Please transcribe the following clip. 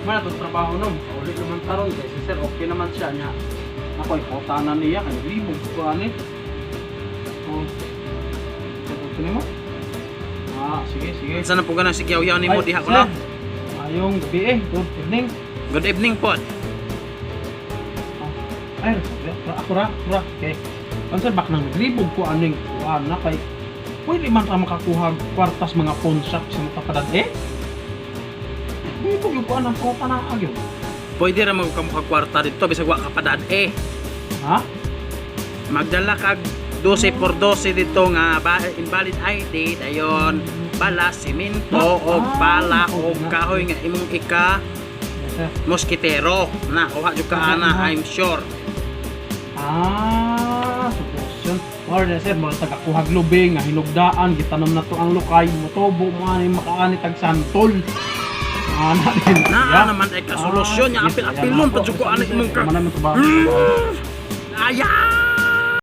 Mana to trabaho no, uli naman taron kay si sir okay naman siya niya. Ako iputanan niya kay libog ko ani. Oh. Ito nimo? Ah, sige, sige. Unsa na po ganang sigyaw-yaw nimo Ay, diha ko sir. no? Ayong gabi eh. Good evening. Good evening po. Ah, ay, ako ra, ako ra. Okay. Ang sir, bak nang naglibog ko aning kuan na kay pwede man ra makakuha kwartas mga pawn shop sa mga kapadad eh. Libog yung kuan ang kota na agyo. Pwede ra mo ka kwarta dito bisag wa ka padad eh. Ha? Magdala kag 12 por 12 dito nga invalid ID dayon bala, simento Ah, og pala ah, og kahoy nga imong ika Yes, sir. moskitero na kuha jud ka ana, I'm sure. Ah, solusyon. Or na sir, mura taga kuhag lubi nga hinugdaan, gitanom na to ang lukay, motubo mo ani makaani tag santol. Ana din. Naa naman ay kasolusyon niya Ah, apil-apilon pa jud ko ana imong ka. Mana man trabaho. Ayaw!